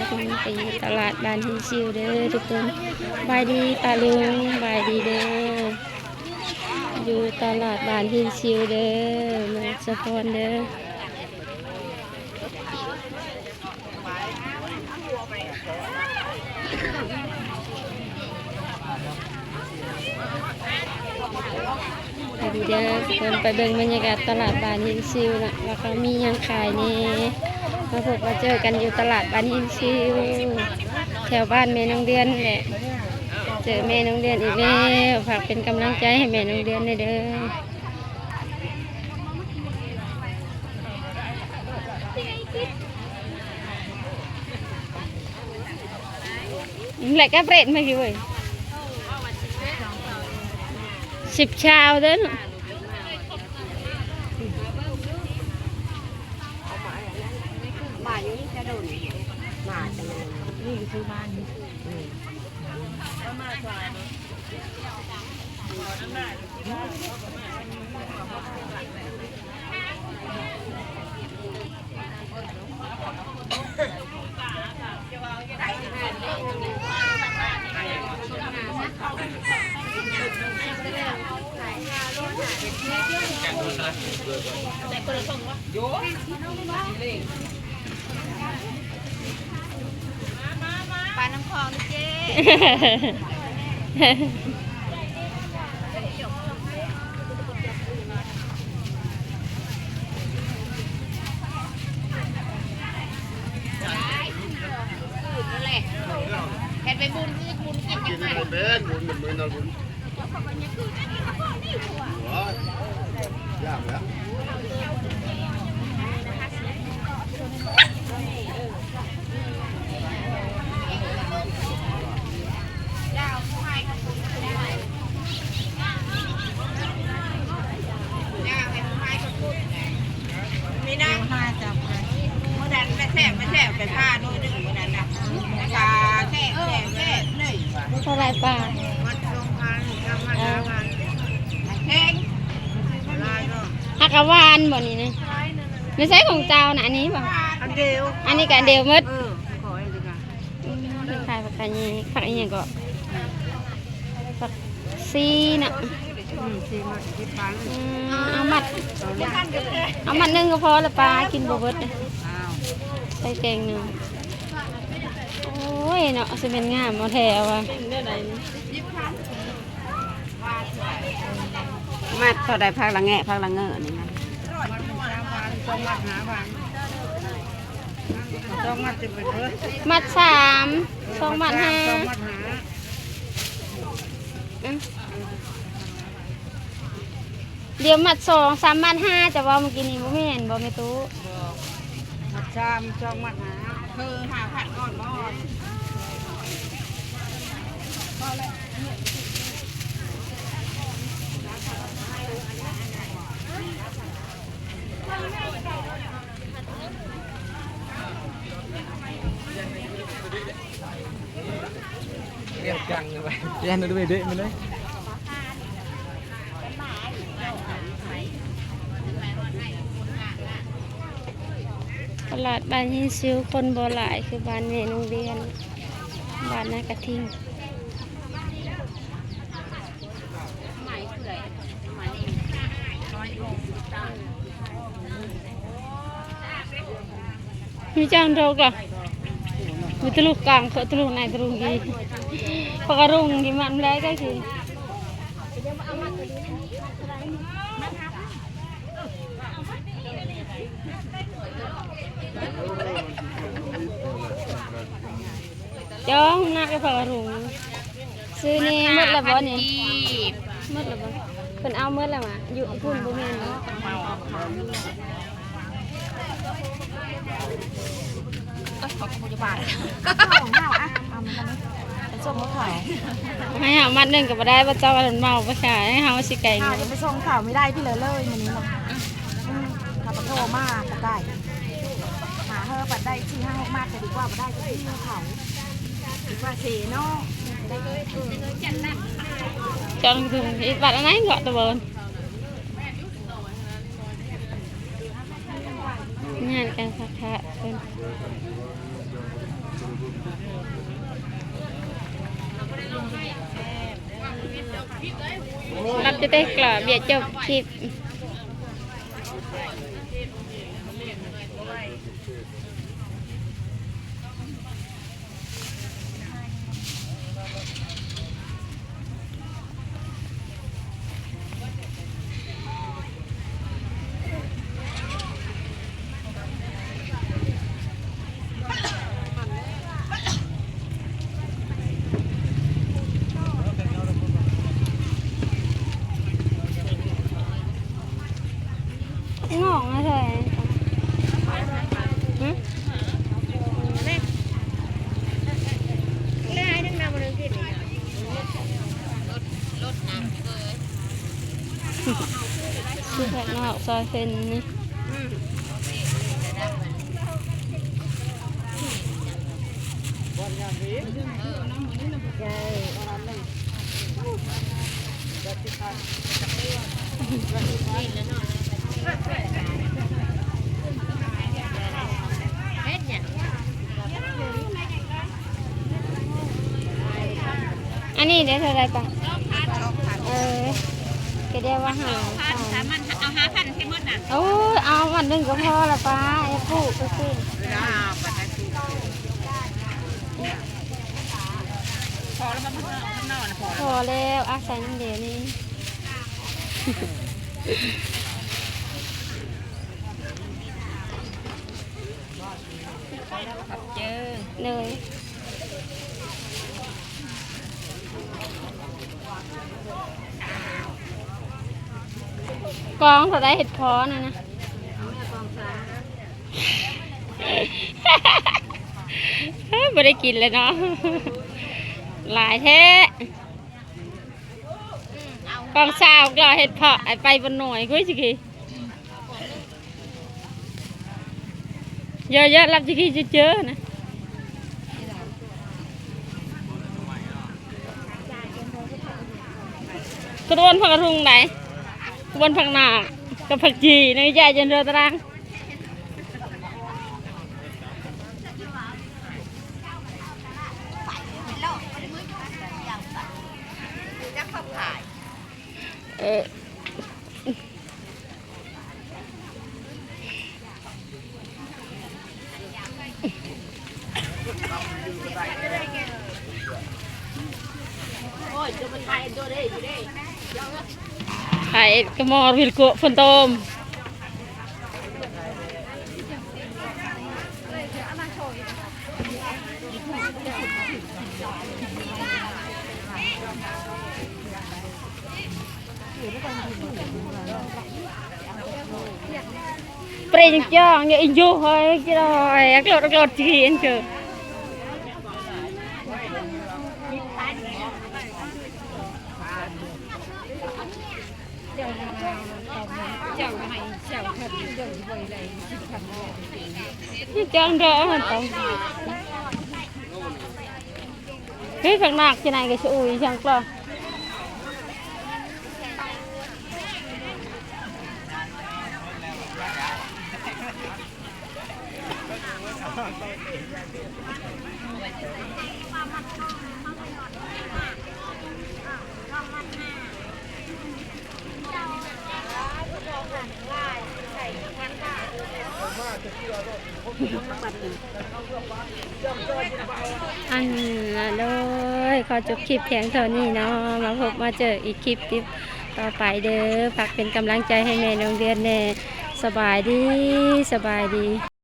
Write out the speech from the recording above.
ໄປຢູ່ຕະຫຼາດບ້ານຫີນຊິວເດີທຸກຄົນ. ສະບາຍດີປ້າລຸງ, ສະບາຍດີເດີ. ຢູ່ຕະຫຼາດບ້ານຫີນຊິວເດີ ເມືອງສະພອນເດີ. ສະບາຍດີເດີທຸກຄົນ, ໄປເບິ່ງບັນຍາກາດຕະຫຼາດບ້ານຫີນຊິວເນາະ ວ່າເຂົາມີຫຍັງຂາຍແດ່. ມາພົບມາເຈີກັນຢູ່ຕະຫຼາດບ້ານຫີນຊິວ ແຖວບ້ານແມ່ນ້ອງເດືອນແຫຼະ. ເຈີແມ່ນ້ອງເດືອນອີກແລ້ວ, ຝາກເປັນກຳລັງໃຈໃຫ້ແມ່ນ້ອງເດືອນແດ່ເດີ. ແລະກະເປຣດມາຢູ່ເວີຍ ສິບຊາວເດີ. ມາຢູ່ນີ້ຈະດົນ ມາຈັ່ງນີ້ຄືມານີ້. ປານ້ຳຂອງເດ້ເຈ້. ແມ່ນແຫຼະ ເຮັດໄປບຸນ ບຸນກິນຫຍັງ ກິນໃຫ້ເປັນບຸນ ມື້ນັ້ນບຸນ. ມີນາ ມາຈາກ ມື້ນັ້ນແມ່ແຊບ ແມ່ແຊບໄປພາໂດຍໜຶ່ງມື້ນັ້ນນະ ແມ່ກະແຊບ ແຊບ ແຊບເລີຍ. ເທົ່າໃດປ້າ? ມັດສອງພັນ ສາມພັນ ຫ້າພັນ ແພງ ຫຼາຍເນາະ. ຫາກະຫວານບໍ່ນີ້ນະ? ແມ່ນໃສຂອງເຈົ້ານະ? ອັນນີ້ບໍ່? ອັນດຽວ ອັນນີ້ກະອັນດຽວໝົດ. ເອີ ຂໍອັນດຽວກະ ອືມ ເພິ່ນຂາຍຜັກກະແຍງ ຜັກອີ່ຫຍັງເກາະ ຜັກຊີນະ. ອືມ ຊີມັດສິບພັນ. ອືມ ເອົາມັດ ເອົາມັດໜຶ່ງກະພໍລະປ້າ ກິນບໍ່ເບິດ. ອ້າວ ໃສ່ແກງໜຶ່ງ. ໂອ້ຍເນາະ ຊິແມ່ນງາມເອົາແທ້ວ່າ. ມັດເທົ່າໃດ? ຜັກລະແງະ ຜັກລະເງີ່ນີ້ນະ ມັດສອງມັດຫ້າພັນ. ສອງມັດຈະເປັນເບີດ ມັດສາມ ສອງມັດຫ້າ ສອງມັດຫ້າ. ອືມ ດຽວມັດສອງ ສາມມັດຫ້າ ຈະເວົ້າມື້ກີ້ນີ້ບໍ່ແມ່ນບໍ່ແມ່ຕູ້? ບໍ່ ມັດສາມ ສອງມັດຫ້າ ຄືຫ້າພັນກ່ອນບໍ່? ພໍແລ້ວ. ຕະຫຼາດບ້ານຫີນຊິວຄົນບໍ່ຫຼາຍຄືບ້ານແມ່ນ້ອງເດືອນ ບ້ານນາກະທິງ. ມີຈັກໂຕກະ ມີຕະລຸກກາງ ເຂົາຕະລຸກໃນຕະລຸກດີ ເຂົາກະລຸງທີ່ມັນໄດ້ກະຊິ ຈ້ອງໜ້າໄປເຝົ້າລຸງ. ຊື້ນີ້ໝົດແລ້ວບໍ່ນີ້? ໝົດແລ້ວບໍ່? ເພິ່ນເອົາໝົດແລ້ວຫວາ? ຢູ່ພຸ້ນບໍ່ແມ່ນເນາະ? ເອີ ເຂົາກະບໍ່ໄດ້ບາດ ເອົາ ເອົາ ເອົາມັນ ເອົາໄປສົ່ງເຂົາ ໃຫ້ເຮົາມັດໜຶ່ງກະບໍ່ໄດ້ ບໍ່ເຈົ້າວ່າເມົາໄປຂາຍ ໃຫ້ເຮົາຊິໄກ ເຮົາຈະໄປສົ່ງເຂົາ ມີໄດ້ພີ້ເລີຍມື້ນີ້ນະ. ອືມ ເຂົາກະໂທມາ ກະໄດ້ ຫາເຮີ ບັດໄດ້ສີ່ຫ້າຫົກມັດກະດີກວ່າ ບໍ່ໄດ້ກະຄືເຂົາ ດີກວ່າເສຍເນາະ. ຈອງເຖິງອີກບັດອັນນັ້ນເກາະຕະເວີນ ງານການສັກຂະເພິ່ນ. ລັບຈະແຕກກະເບຍຈົບຄລິບ. ງອກມາເທື່ອ ຫຶ? ຊື້ຜັກນອກຊອຍເສັ້ນນີ້. ອັນນີ້ໄດ້ເທົ່າໃດປະ? ເອີ ກະດຽວວ່າຫາ ສາມພັນ ເອົາຫ້າພັນໃຫ້ໝົດນະ. ໂອ້ຍ ເອົາອັນໜຶ່ງກະພໍລະປ້າ ຢ່າປູກຊິ. ພໍແລ້ວ ອາໄສນຳເດນີ້. ຂອບໃຈເດີ. ກອງເທົ່າໃດເຫັດເຜາະຫັ້ນນະ? ບໍ່ໄດ້ກິນເລີຍເນາະ ຫຼາຍແທ້. ກອງຊາວກະເຫັດເຜາະ ໄປບໍ່ໜ້ອຍ ກຸ້ຍຊິກີ. ເຍາະໆ ລັບຈະກີເຈີນະ. ກະໂດນຜັກກະທຸງໃດ ກະໂດນຜັກໜາກ ກັບຜັກຈີ່ ໃນໃຫຍ່ຈົນເຮືອຕາລາງ. ເອີ. ໄຂ່ກະໝໍ່ວິລະໂກະຝົນຕົມ. ເປຣງຈ້ອງ ຍາອີໂຍ ເຮີຍ ກິນເອົາ ອັກໂລດ ອັກໂລດ ຈີນເກີ. ຈ້ອງດອກ ເຮີ້ຍ ຜັກໜາກ ທີ່ໄຫນກະຊະອຸຍ ຊ່າງກລອ. ອັນ ໂດຍ ຂໍຈົບຄລິບພຽງເທົ່ານີ້ເນາະ ມາພົບມາເຈີອີກຄລິບຕິດຕໍ່ໄປເດີ. ຝາກເປັນກຳລັງໃຈໃຫ້ແມ່ນ້ອງເດືອນແດ່. ສະບາຍດີ ສະບາຍດີ.